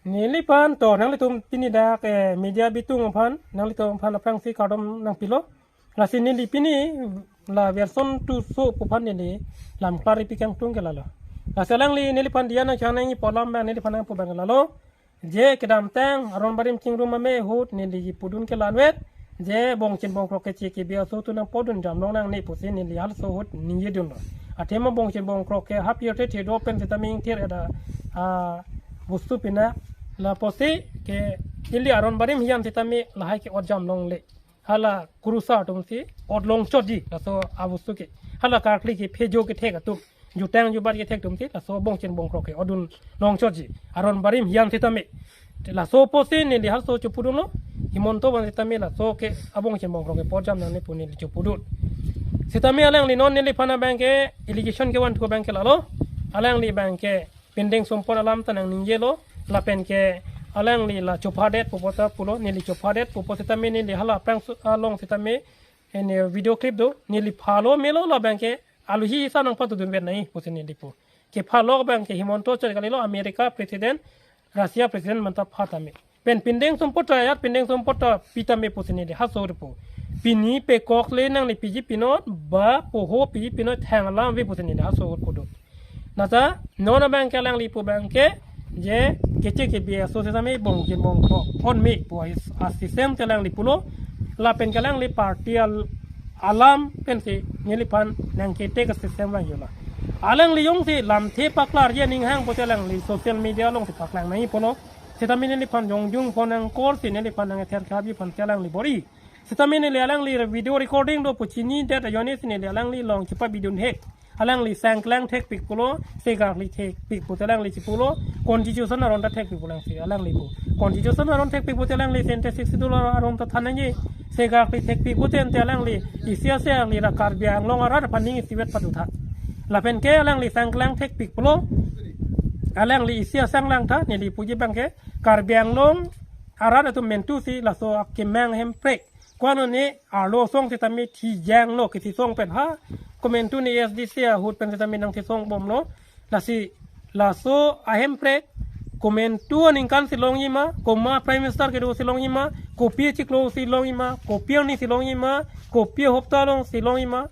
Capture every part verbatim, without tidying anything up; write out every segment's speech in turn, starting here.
Neliphan to nanglitum pini dak, eh, media bitung aphan, nanglitum aphan aphrangsi kardom nangpilo. Lasi neli pini la version two so pu aphan neli lam klarpi kangtung ke lalo. Lasi alangli neliphan diya nangchangnangji pu alam abang neliphan nangpu abang ke lalo. Je kedamtang aron barim chingrum ame ahut neli pudun ke lanvet. Je bongchin bongkrok ke chiki bi aso tu nangpodun jam longnangne pusi neli halso ahut ningjedunlo. Athema bongchin bongkrok ke hap yerte thedo pen seta ming thir ada, ah, bostu pina lapusi ke ili aron barim hiyan seta me lahai ke ot jam longle. Hala kurusar atumsi ot longchotji laso abostu ke. Hala karkli ke phejo kethek atum, jutang jubat kethek atumsi laso bongchin bongkrok ke odun longchotji. Aron barim hiyan seta me. Laso pusi neli halso chepudunlo. Himanta abang seta me laso ke abongchin bongkrok ke pojam nangne pu neli chepudun. Seta me alangli non neliphan abang ke allegation kevan thu abang ke lalo. Alangli abang ke pindeng sumpot alam ta nangningjelo. Lapen ke alangli la chophadet pupo ta pulo, neli chophadet pupo seta me neli hala aphrang su-, along seta me, eh, ne video clip do, neli phalo melo labang ke aluhi sa nangpatudun vet nai pusi neli pu. Kephalo abang ke Himanta chot kalilo America president, Russia president manta pha tame. Pen pindeng sumpot ta yat pindeng sumpot ta pi tame pusi neli halso ahut pu. Pini pekok le nangli piji pinot ba poho piji pinot thang alam ave pusi neli halso ahut pudun. Nata non abang ke alangli pu abang ke je keche kebi aso seta me bongchin bongkrok pon me pu a system ke alangli pulo. Lapen ke alangli party al-, alam pensi neliphan nangkete ke system abang yola. Alangli jongsi lamthe paklarji aning hang pusi alangli social media alongsi paklang nangji pulo. Seta me neliphan jongjung phone nangkorsi neliphan nangther khabi aphan ke alangli bor-i. Seta me neli alangli video recording do pu chinidet ajoine si neli alangli along chepabidun he. Alangli sang klang thekpik pulo, segarli thekpik pusi alangli chepulo, constitution aron ta thekpik pu alangsi alangli pu. Constitution aron thekpik pusi alangli sente sixty dollar aron ta than nangji. Segarli thekpik pusi ente alangli isi ase alangli ra Karbi Anglong arat aphan ning isivet padu tha. Lapen ke alangli sang klang thekpik pulo. Alangli isi asang lang tha, neli puji abang ke Karbi Anglong arat atum mentu si laso akemang hemprek. Kono ne arlo song seta me thijanglo, kethesong pen ha. Komantu ne A S D C ahut pen seta me nangthesong bomlo. Lasi laso ahemprek komantu aningkan si longji ma, komat Prime Minister kedo si longji ma, kopi chiklo si longji ma, kopi arni si longji ma, kopi hopta along si longji ma.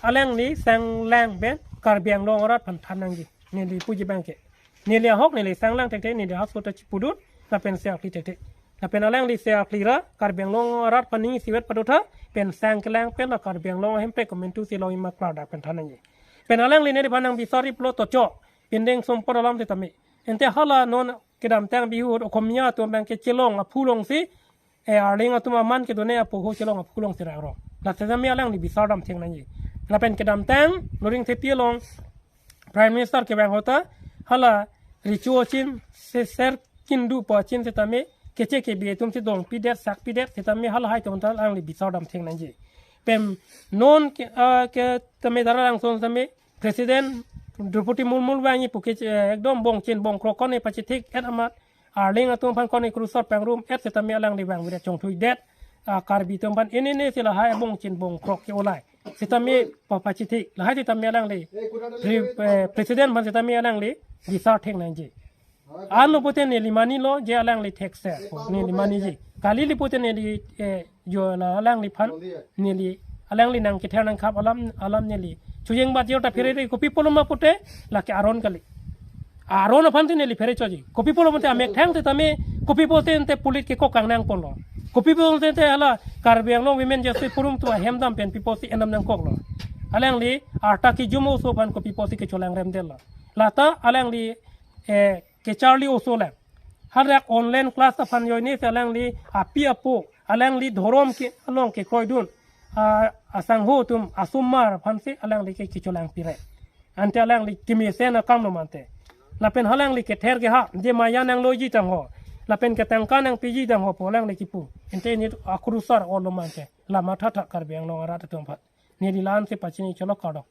Alangli sang lang pen Karbi Anglong arat aphan than nangji. Neli puji abang ke. Neli ahok neli sang lang thekthe, neli halso ta chepudun, lapen segarli thekthe. Lapen alangli segarli ra Karbi Anglong arat aphan ning isivet padu tha, pen sang kelang pen la Karbi Anglong ahemprek komantu si longji ma klardak pen than nangji. Pen alangli neliphan nangbisari pulo to cho, pindeng sumpot alam seta me. Ente hala non kedamtang bihut Okhomia atum abang ke chelong aphu alongsi, eh, arleng atum aman kedo ne apoho chelong aphu alongsi ra ro. La seta me alangli bisar dam thek nangji. Lapen kedamtang Loringthepi along Prime Minister kevang ahut ta hala recho achin se ser kindu pu achin seta me keche kebi atum si dongpidet sakpidet seta me halahai atum ta alangli bisar dam thek nangji. Pen non ke, ah, ke tame Taralangso seta me President Droupadi Murmu vangji pu ke, eh, ekdom bongchin bongkrok kone pachethek et amat arleng atum aphan kone kurusar pangrum et seta me alangli vangvedet chongthuidet. Ah, Karbi atum aphan enene si lahai bongchin bongkrok ke olai. Seta me pa pachethek lahai seta me alangli pre-, eh, president aphan seta me alangli bisar thek nangji. Ano pulote neli manilo je alangli thekser, neli maniji. Kalili pulote neli, eh, jo la alangliphan, neli alangli nangkether nangkhap alam, alam neli chojeng bat jor ta pherere, kopi pulo ma pulote lake aron kali. Aron aphan si neli phere choji. Kopi pulo mate amethang seta me, kopi pulote ente pulit kekok kangnang ponlo. Kopi pulote ente hala Karbi Anglong Women Justice Forum atum ahem dam pen pi pusi endam nangkoklo. Alangli arta kejum oso aphan kopi pusi kecholang remdetlo. Lata alangli, eh, kecharli oso lang. Hadak online class aphan ajoine si alangli api apo, alangli dhorom ke along kekroidun, ah, asangho atum asomar aphan si alangli ke kecholang pire. Ante alangli kemesen akam lo mante. Lapen halangli kether ke ha, je maya nangloji tangho. Lapen ke tangka nangpiji tangho pu alangli kipu. Ente ne akurusar olo mante. La mathatha Karbi Anglong arat atum aphan. Neli la-an si pachini cholo kardom.